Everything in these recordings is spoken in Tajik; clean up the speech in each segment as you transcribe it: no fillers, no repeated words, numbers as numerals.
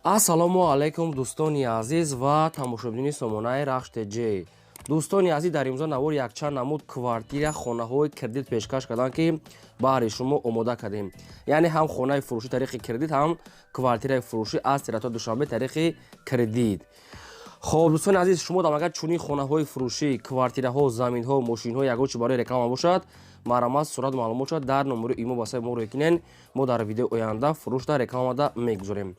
Ассалому алайкум, дӯстони азиз ва тамошобинони сомонаи Рахш ТЖ. Дӯстони азиз, дар имрӯза навор якчанд намуд квартира, хонаҳои кредит пешкаш кардам, ки баҳри шумо омода кардем. Яъне ҳам хонаи фурӯшӣ тариқи кредит, ҳам квартираи фурӯшӣ аз территорияи Душанбе тариқи кредит. Хоб, дӯстони азиз, шумо дам агар чунин хонаҳои фурӯшӣ, квартираҳо, заминҳо, мошинҳо, ягон чи барои реклама бошад, марҳамат, сурат, маълумот шавад, дар номери имо ба сайти мо рӯй кунен. Мо дар видеои оянда фурӯшда, рекламада мегузорем.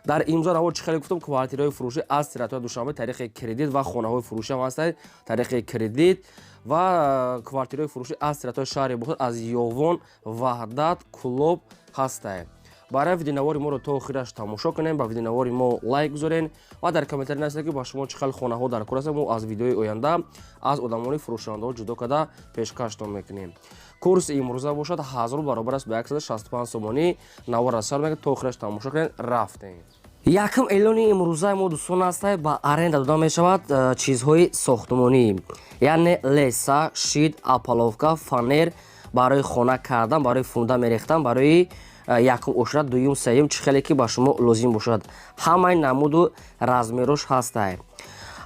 Дар имрӯза навор, чӣ хеле гуфтам, квартираҳои фурӯшӣ аз территорияи Душанбе тариқи кредит ва хонаҳои фурӯшӣ ҳам ҳастанд тариқи кредит ва квартираҳои фурӯшӣ аз территорияи шаҳри Бохтар, аз Ёвон, Ваҳдат, Кӯлоб ҳастанд. Барои видеонавори моро то охираш тамошо кунем, ба видеонавори мо лайк гузорен ва дар комментарий нависед, ки ба шумо чӣ хел хонаҳо дар кор ҳастанд. Мо аз видеои оянда аз одамони фурӯшандаҳо ҷудо карда пешкаштон мекунем. Курси имрӯза бошад, 1000 баробар аст ба 165 сомонӣ. Навор аз сар мекунед, то охираш тамошо кунед. Рафтем. Якум эълони имрӯзаи мо, дӯстон, ҳастай: ба аренда дода мешавад чизҳои сохтмонӣ, яъне леса, щит, опалубка, фанер барои хона кардан, барои фундамент рехтан, барои якум ошра, дуюм, сеюм, чӣ хеле ки ба шумо лозим бошад. Ҳамаи намуду размерош ҳастай.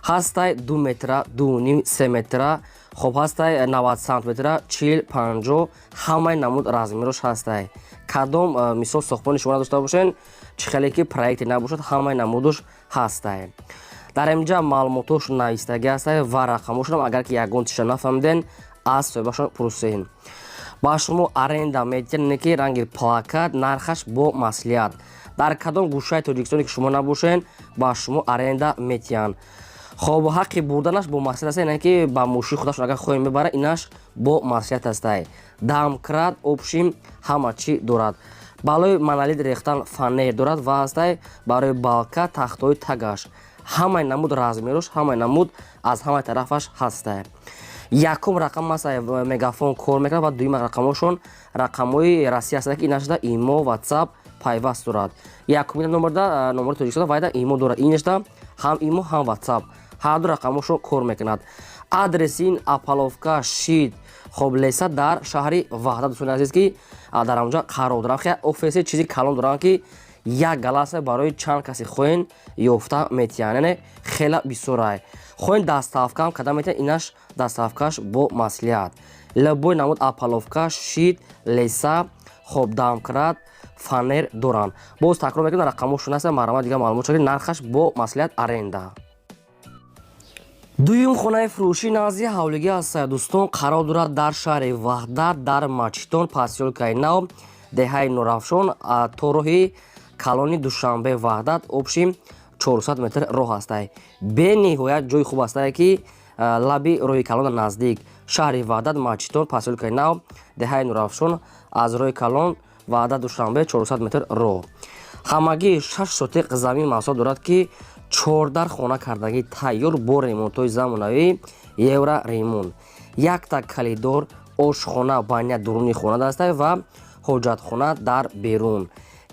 Ҳастай 2 метра, 2,5, 3 метра, хоб, ҳастай 90 сантиметра, 40, 50, ҳамаи намуд размерош ҳастай. Кадом мисол сохтмони шумо надошта бошен, чӣ хеле ки проекте набошад, ҳамаи намудуш ҳастай. Дар инҷа маълумотош навистагӣ ҳастай ва рақамошонам. Агар ки ягон тиша нафаҳмиден, аз соҳибашон пурсен. Ба шумо аренда медиҳанд, ки ранги плакат, нархаш бо маслиҳат. Дар кадом гӯшаи Тоҷикистоне ки шумо набошен, ба шумо аренда метиҳанд. Хоб, ҳаққи бурданаш бо маслиҳат аст, яъне ки ба мошини худашон агар хоҳем мебарад, инаш бо маслиҳат астай. Домкрат, общем, ҳама чӣ дорад. Барои монолит рехтан фанер дорад ва ҳастай барои балка, тахтҳои тагаш. Ҳамаи намуд размерош, ҳамаи намуд аз ҳамаи тарафаш ҳастай. Якум рақам аст, Мегафон кор мекунад ва дуюм рақамошон рақамҳои Россия ҳастанд, ки инашда имо, Ватсап пайваст дорад. Якумина номерда номери Тоҷикистон вайда имо дорад, инашда ҳам имо, ҳам Ватсап, ҳар ду рақамошон кор мекунад. Адреси ин опалубка, щит, хоб, леса дар шаҳри Ваҳдат, дӯстони азиз, ки дар ҳамонҷа қарор доранд. Хе офиси чизи калон доранд, ки як галаса барои чанд каси хоҳен ёфта метиҳанд, яъне хела бисёрай. Хоҳен доставкаам карда метиҳанд, инаш доставкаш бо маслиҳат. Любой намуд опалубка, щит, леса, хоб, домкрат, фанер доранд. Боз такрор мекунам, рақамошон ҳаст, марҳамат, дигар маълумот шавед. Нархаш бо маслиҳат, аренда. Дуюм хонаи фурӯшӣ назди ҳавлигӣ аст, дӯстон, қарор дорад дар шаҳри Ваҳдат, дар Мачитон, посёлкаи Нав, деҳаи Нурафшон. То роҳи калони Душанбе Ваҳдат общем 400 метр роҳ ҳастай. Бениҳоят ҷои хуб ҳастае, ки лаби роҳи калона наздик. Шаҳри Ваҳдат, Мачитон, посёлкаи Нав, деҳаи Нурафшон, аз роҳи калон Ваҳдат Душанбе 400 метр роҳ. Ҳамагӣ 6 сотиқ замин масоҳат дорад, ки чордар хона кардагӣ тайёр, бо ремонтҳои замонавӣ, евро ремонт. Якта коридор, ошхона, баня дуруни хона дастай ва ҳоҷатхона дар берун.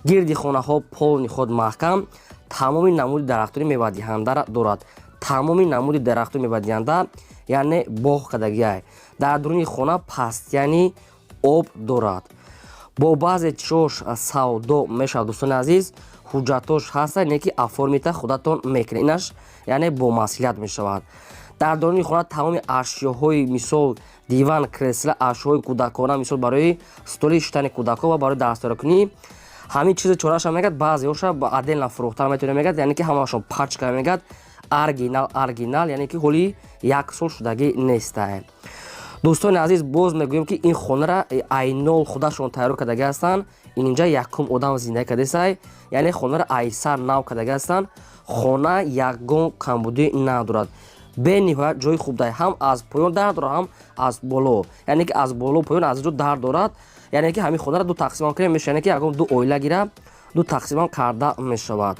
Гирди хонаҳо полный худ маҳкам. Тамоми намуди дарахтони мевадиҳандара дорад, тамоми намуди дарахтони мевадиҳанда, яъне боғ кардагиай. Дар дуруни хона постоянный об дорад. Бо баъзе чиҳош савдо мешавад, дӯстони азиз, ҳуҷҷатош ҳаста, не ки оформить худатон мекунед, инаш яъне бо маслиҳат мешавад. Дар дуруни хона тамоми ашёҳои, мисол, диван, кресло, ашёҳои кӯдакона, мисол, барои столи шитани кӯдакҳо ва барои дарсдоракунӣ, ҳамин чизи чораша мегӯяд. Баъзеҳоша отдельно фурӯхтан метавонад, мегӯяд, яъне ки ҳамаашон пачка, мегӯяд, оригинал, оригинал, яъне ки ҳоли як сол шудагӣ нестай. Дӯстони азиз, боз мегӯем, ки ин хонара айнол худашон тайёр кардагӣ ҳастанд. Инҷа якум одам зиндагӣ кардесай, яъне хонара айсар нав кардагӣ ҳастанд. Хона ягон камбудӣ надорад, бениҳоят ҷои хуб дай. Ҳам аз поён дар дорад, ҳам аз боло, яъне ки аз боло, поён аз ҷо дар дорад. Яъне ки ҳамин хонара ду тақсимам кунем мешавад, яъне ки ягон ду оила гира, ду тақсимам карда мешавад.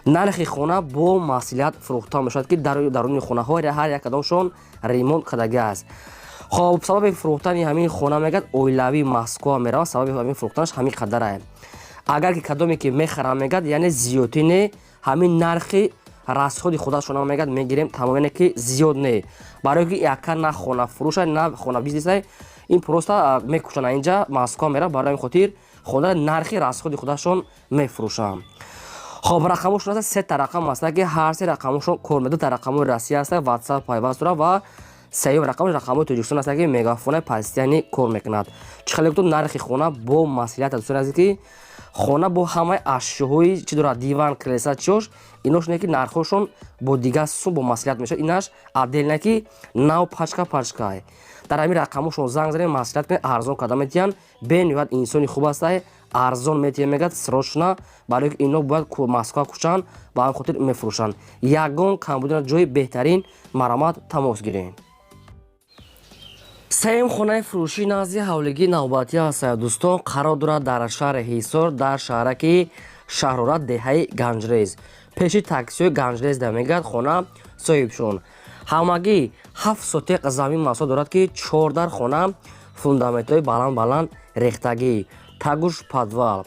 Нархи хона бо маслиҳат фурӯхта мешавад, ки даруни хонаҳо ҳар як кадомшон ремонт кардагӣ аст. Хоб, сабаби фурӯхтани ҳамин хона, мегӯяд, оилавӣ Москва меравад. Сабаби ҳамин фурӯхтанаш ҳамин қадарае. Агар ки кадоме ки мехарам, мегӯяд, яъне зиёдтӣ не, ҳамин нархи расходи худашона, мегӯяд, мегирем, тамом, яъне ки зиёд не, барое ки яка на хона фурӯша, на хона бизнесай. Ин просто мекушанд, инҷа Москва меравад. Барои ҳамин хотир хонара нархи расходи худашон мефурӯшанд. Хоб, рақамошон аста, сета рақам аста, ки ҳар се рақамошон кор меда. Дута рақамҳои Россия аста, WhatsApp пайваст дорад, ва сеюм рақамаш рақамҳои Тоҷикистон аста, ки мегафонаи постоянный кор мекунад. Чӣ хеле гуфтум, нархи хона бо маслиҳат, дӯстони азиз, ки хона бо ҳамаи ашёҳои чӣ дорад, диван, кресла, чиёш, инош не, ки нархҳошон бо дигар сум бо маслиҳат мешавад. Инаш отдельно, ки нав пачка пачкай. Дар ҳамин рақамҳошон занг занед, маслиҳат кунед, арзон карда метиҳанд. Бениҳоят инсони хуб астае, арзон метиҳанд, мегӯяд, срочно, барои ки ино бояд Москва кӯчанд, ба ҳамин хотир мефурӯшанд. Ягон камбуди, ҷои беҳтарин, марамат, тамос гиред. Сеюм хонаи фурӯшӣ назди ҳавлигии навбатӣ аст, дӯстон, қарор дорад дар шаҳри Ҳисор, дар шаҳраки Шаҳрорат, деҳаи Ганҷрез, пеши таксиҳои Ганҷрез да мегӯяд хона соҳибшон. Ҳамагӣ 7 сотиқ замин масоҳат дорад, ки чордар хона, фундаментҳои баланд баланд рехтагӣ, тагуш подвал,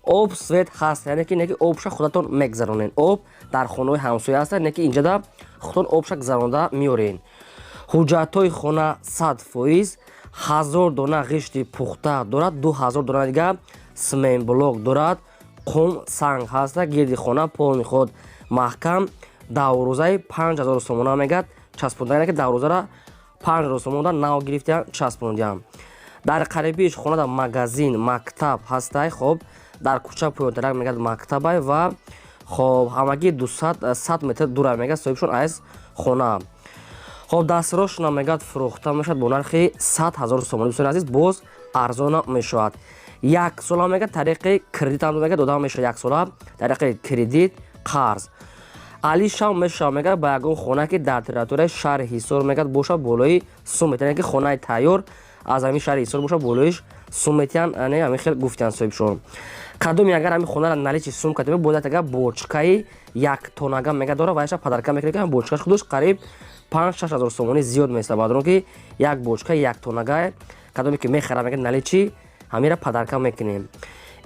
об, свет ҳаст, яъне ки неки обша худатон мегзаронед. Об дар хонаҳои ҳамсоя ҳаст, не ки инҷада худатон обша гузаронда меорен. Ҳуҷҷатҳои хона 100%, 1000 дона ғишти пухта дорад, 2000 дона дига цементблок дорад, қум санг ҳаста, гирди хона полный худ маҳкам. Даврӯзаи 5000 сомона мегӯяд часпонда, ки даврӯзара 5000 сомона нав гирифтиям, часпондиям. Дар қарибиш хонада магазин, мактаб ҳастай. Хоб, дар кӯча поёнтарак мегӯяд мактабай ва хоб, ҳамагӣ дусад сад метр дура мегӯяд соҳибшон аз хона. Хоб, дастрошона мегӯяд фурӯхта мешавад бо нархи 100 000 сомонӣ. Дӯстони азиз, боз арзона мешавад. Як сола мегӯяд тариқи кредит ҳам мегӯяд дода мешавад, як сола тариқи кредит, қарз алишам мешавад. Мегӯяд, ба ягон хона, ки дар территорияи шаҳри Ҳисор мегӯяд бошад, болои сум метавонад, ки хонаи тайёр аз ҳамин шаҳри Ҳисор бошад, болоиш сум метиҳанд. Ҳамин хел гуфтианд соҳибшон. Кадоме агар ҳамин хонара наличный сум кардем, бояд агар бочкаи яктонага мега дора ва яша подарка мекунад, ки бочкаш худаш қариб 5-6 ҳазор сомонӣ зиёд места. Баъд ки як бочка яктонага кадоме ки мехарад, мега наличный ҳамира подарка мекунем.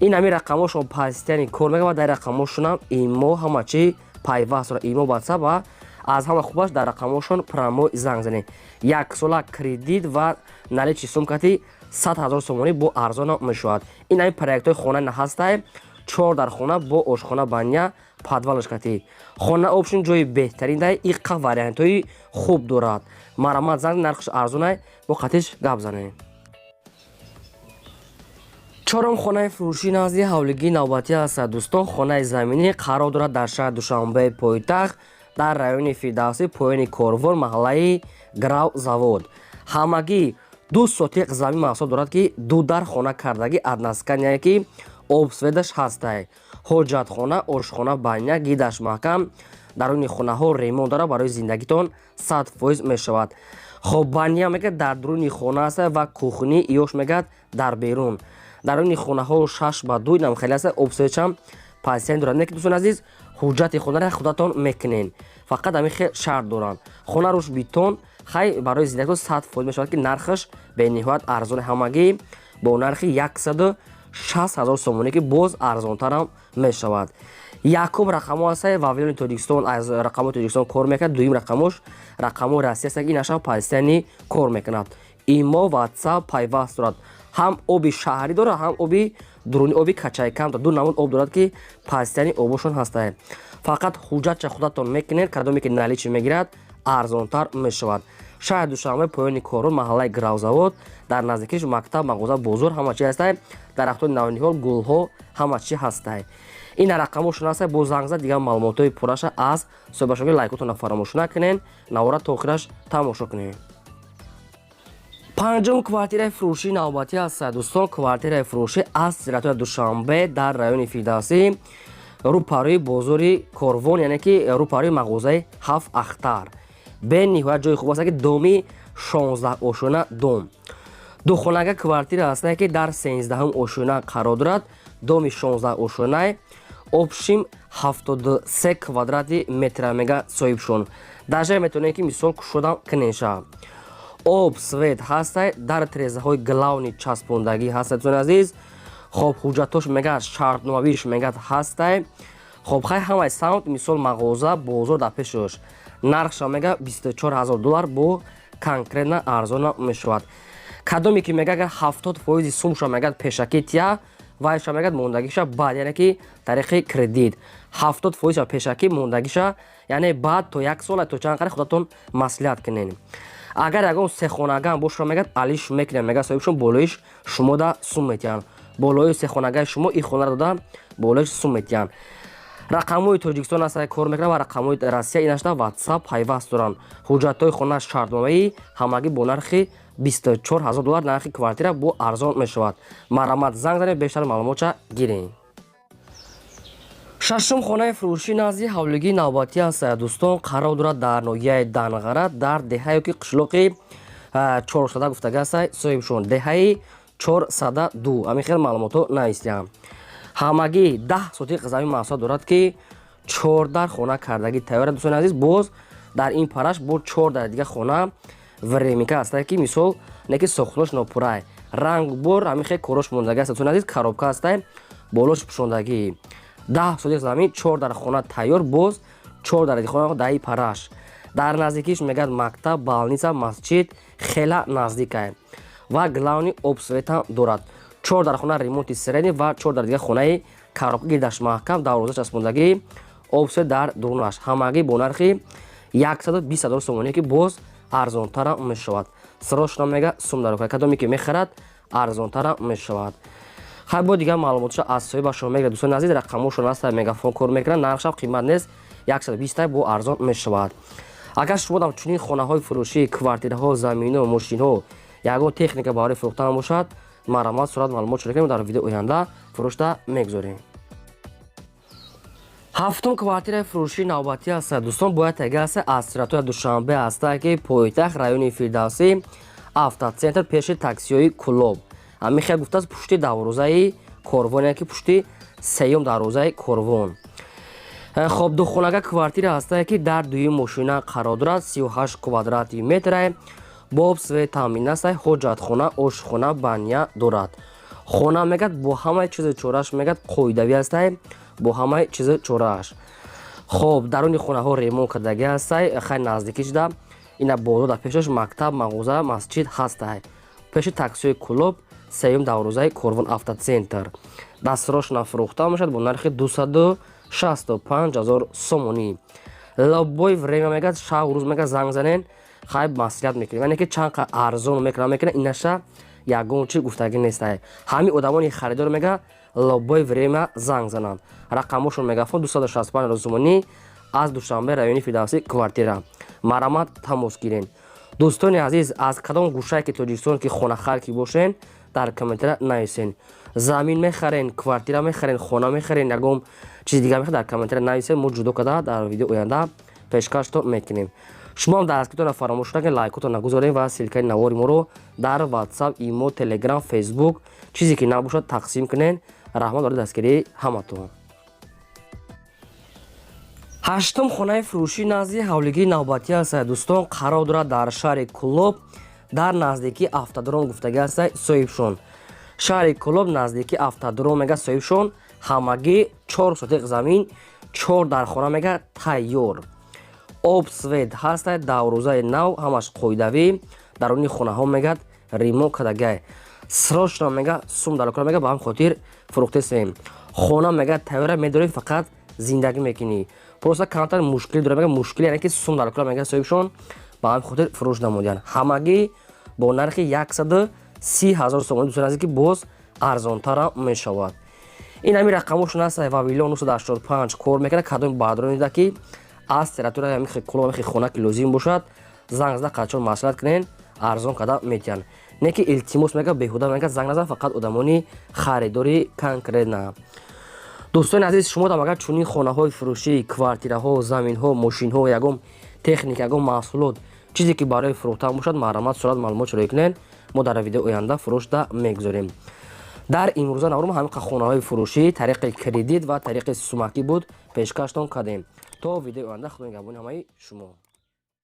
Ин ҳамин рақамҳошон постоянный кор мекунад ва дар рақамҳошонам имо, ҳама чи пайваст дорад, имо, WhatsApp, ва аз ҳама хубаш дар рақамҳошон прямой занг занед. Як сола кредит ва наличный сумкати 100 000 сомонӣ бо арзона мешавад. Ин ҳамин проектҳои хона наҳастай, чор дар хона бо ошхона, баня, подвалаш кати хона. Общем, ҷои беҳтарин дай, иққа вариантҳои хуб дорад. Марамат, занг, нархш арзонай, бо қатиш гап занед. Чорум хонаи фурӯшӣ назди ҳавлигии навбатӣ аст, дӯстон, хонаи заминӣ қарор дорад дар шаҳри Душанбе, пойтахт, дар райони Фирдавсӣ, поёни Корвон, маҳаллаи Грав Завод. Ҳамагӣ 2 сотиқ замин маҳсул дорад, ки ду дар хона кардагӣ, односкатная, ки об, светаш ҳастай, ҳоҷатхона, ошхона, баня, гидаш маҳкам, даруни хонаҳо ремонт дорад, барои зиндагитон 100% мешавад. Хоб, баня мегӯяд дар дуруни хона аст ва кухни иёш мегӯяд дар берун. Даруни хонаҳо 6 ба 2 инам хеле аст, об, светшам постоянный дорад. Не ки, дӯстони азиз, ҳуҷҷати хонаро худатон мекунен, фақат ҳамин хел шарт доранд. Хона рӯш битон, хай, барои зиндагитон 100% мешавад, ки нархаш бениҳоят арзони, ҳамагӣ бо нархи 160 000 сомонӣ, ки боз арзонтарам мешавад. Якум рақамҳо ҳастае Вавилони Тоҷикистон, аз рақамҳои Тоҷикистон кор мекунад. Дуюм рақамош рақамҳои Россия аст, ки инашам постоянный кор мекунад, имо, WhatsApp пайваст дорад. Ҳам оби шаҳрӣ дорад, ҳам оби дуруни, оби качайкам дорад, ду намуд об дорад, ки постоянный обошон ҳастае. Фақат ҳуҷҷатша худатон мекунед. Кадоме ки наличный мегирад, арзонтар мешавад. Шаҳри Душанбе, поёни Корон, маҳаллаи Гравзавод, дар наздикиш мактаб, мағоза, бозор, ҳама чи ҳастай, дарахтони навниҳол, гулҳо, ҳама чи ҳастай. Ин рақамҳошон ҳастай, бо занг зад, дигар маълумотҳои пурраша аз соҳибашоги. Лайкотонро фаромӯш накунед, навора то охираш тамошо кунед. Панҷум квартираи фурӯшии навбатӣ аст, дӯстон, квартираи фурӯшӣ аз территорияи Душанбе, дар райони Фирдавсӣ, рӯпарӯи бозори Корвон, яъне ки рӯпарӯи мағозаи Ҳафт Ахтар. Бениҳоят ҷои хуб аст, ки доми 16 ошёна дом, духонага квартира ҳастае, ки дар 13-ҳум ошёна қарор дорад. Доми 16 ошёнае, общем 73 квадрати метра мега соҳибшон. Даже метавонед, ки мисол кушодам кунеша. Об, свет ҳастай, дар трезаҳои главный часпондагӣ ҳастай, дӯстони азиз. Хоб, ҳуҷҷатош мегӯяд, шартномавиш мегӯяд ҳастай. Хоб, хай, ҳамаи самт, мисол, мағоза, бозор дар пешош. Нархша мега 24 000 доллар, бо конкретно арзона мешавад. Кадоме ки мега агар 70 фоизи сумша мегӯяд пешакӣ тия, вайша мегӯяд мондагиша баъд, яъне ки тариқи кредит. 70 фоиза пешакӣ, мондагиша, яъне баъд то як сол, то чанд қари худатон маслиҳат кунед. Агар ягон сехонагам бошад, мегӯяд, алиш мекунем, мегӯяд соҳибшон, болоиш шумода сум метиҳанд. Болои сехонагаи шумо и хонаро дода, болоиш сум метиҳанд. Рақамҳои Тоҷикистон аст, кор мекунад, ва рақамҳои Россия инашда Ватсап пайваст доранд. Ҳуҷҷатҳои хона шартномаӣ. Ҳамагӣ бо нархи 24 ҳазор доллар нархи квартира бо арзон мешавад. Марҳамат, занг занед, бештар маълумотша гиред. Шашум хонаи фурӯшӣ назди ҳавлигии навбатӣ аст, дӯстон. Қарор дорад дар ноҳияи Данғара, дар деҳае ки қишлоқи Чорсада гуфтага аст соҳибшон, деҳаи 402. Ҳамин хел маълумотҳо навистиям. Ҳамагӣ 10 сотиқ замин масоҳат дорад, ки чордар хона кардагӣ тайёра, дӯстони азиз. Боз дар ин параш бо чор дар дига хона временка ҳаста, ки мисол не ки сохтмонаш нопурай, ранг бор ҳамин хел корош мондагӣ аст, дӯстони азиз. Коробка ҳастай, болош пӯшондагӣ. 10 сотиқ замин, чор дар хона тайёр, боз чор дар хона даи параш. Дар наздикиш, мегӯяд, мактаб, больница, масҷид хела наздикай ва главный об, светам дорад. Чор дар хона ремонти средний ва чор дар дига хонаи коробка, гирдаш маҳкам, дарвоза часпондагӣ, об, свет дар дурунаш. Ҳамагӣ бо нархи 120 ҳазор сомонӣ, ки боз арзонтарам мешавад. Срочно, мега, сум дар кадоме ки мехарад, арзонтарам мешавад. Хай, бо дигар маълумотша аз соҳибашон мегирад, дӯстони азиз. Рақамҳошон аст, Мегафон кор мекунад. Нархшам қимат нест, 120 бо арзон мешавад. Агар шумо чунин хонаҳои фурӯшӣ, квартираҳо, заминҳо, мошинҳо, ягон техника барои фурӯхтан бошад, марҳамат, сурат маълумот шуда, дар видео оянда фурӯшта мегузорем. Ҳафтум квартираи фурӯшии навбатӣ аст, дӯстон. Бояд тега аст, аз территория Душанбе ҳаста, ки пойтахт, райони Фирдавсӣ, Автоцентр, пеши таксиҳои Кулоб. Ҳамин хел гуфтааст, пушти дарвозаи Корвон, яке пушти сеюм дарвозаи Корвон. Хоб, духонага квартира ҳастае, ки дар дуюм мошина қарор дорад, 38 квадрати метрае, бо об, свет таъмин аст, ҳоҷатхона, ошхона, баня дорад. Хона, мегӯяд, бо ҳамаи чизу чорааш, мегӯяд, қоидавӣ ҳастай, бо ҳамаи чизу чорааш. Хоб, даруни хонаҳо ремонт кардагӣ ҳастай. Хай, наздикӣ шуда ина бозор, дар пешаш мактаб, мағоза, масҷид ҳастай. Пеши таксиҳои Кулоб, сеюм дарвозаи Корвон, Автоцентр. Дастрошна фурӯхта мешавад бо нархи 265 ҳазор сомонӣ. Любой время, мегӯяд, шаб рӯз, мегӯяд, занг занен, хай, маслиҳат мекунем. Яъне ки чанд қа арзон мекунад, инаша ягон чи гуфтагӣ нестай. Ҳамин одамони харидор, мега, любой время занг зананд. Рақамошон Мегафон, 265 сомонӣ, аз Душанбе, райони Фирдавсӣ квартира. Марҳамат, тамос гирен. Дӯстони азиз, аз кадом гӯшае ки Тоҷикистон ки хонахар ки бошен, дар комментария нависен. Замин мехарен, квартира мехарен, хона мехарен, ягон чизи дигар мехарен, дар комментария нависен. Мо ҷудо карда дар видео оянда пешкаштон мекунем. Шумоам дастгиритонро фаромӯш накунед, лайкотон нагузоред ва ссылкаи навори моро дар Ватсап, Имо, Телеграм, Фейсбук, чизе ки набошад, тақсим кунед. Раҳмат барои дастгирии ҳаматон. Ҳаштум хонаи фурӯшӣ назди ҳавлигии навбатӣ аст, дӯстон. Қарор дорад дар шаҳри Кулоб, дар наздикии автодром гуфтагӣ аст соҳибшон. Шаҳри Кулоб, наздикии автодром, мега соҳибшон. Ҳамагӣ 4 сотиқ замин, чор дар хона, мега, тайёр, об, свет ҳаста, дарвозаи нав, ҳамаш қоидавӣ. Даруни хонаҳо, мегӯяд, ремонт кардагай. Срочно, мега, сум дар кора, мега, ба ҳам хотир фурӯхтесем. Хона, мега, тайёра, медорӣ, фақат зиндагӣ мекунӣ. Просто камтар мушкилӣ дора, мега. Мушкилӣ яъне ки сум дар кора, мега соҳибшон, ба ҳамин хотир фурӯш намудиянд. Ҳамагӣ бо нархи 130 ҳазор сомонӣ, дӯстони азиз, ки боз арзонтарам мешавад. Ин ҳамин рақамошон аст, Вавилон 985 кор мекунад. Кадоми баҳодуронида ки аз территорияи ҳамин Кулоб ҳамин хона ки лозим бошад, занг зада, қачон маслиҳат кунен, арзон карда метиҳанд. Не ки илтимос, мега, беҳуда, мега, занг назан, фақат одамони харидори конкретно. Дӯстони азиз, шумо дам агар чунин хонаҳои фурӯшӣ, квартираҳо, заминҳо, мошинҳо, ягон техника, ягон маҳсулот, чизе ки барои фурӯхтан бошад, марҳамат, сурат маълумот широӣ кунед. Мо дар видео оянда фурӯшда мегузорем. Дар имрӯза наврӯм ҳамин хонаҳои фурӯшӣ тариқи кредит ва тариқи сумакӣ буд, пешкаштон кардем. То видеои оянда, худо нигаҳбони ҳамаи шумо.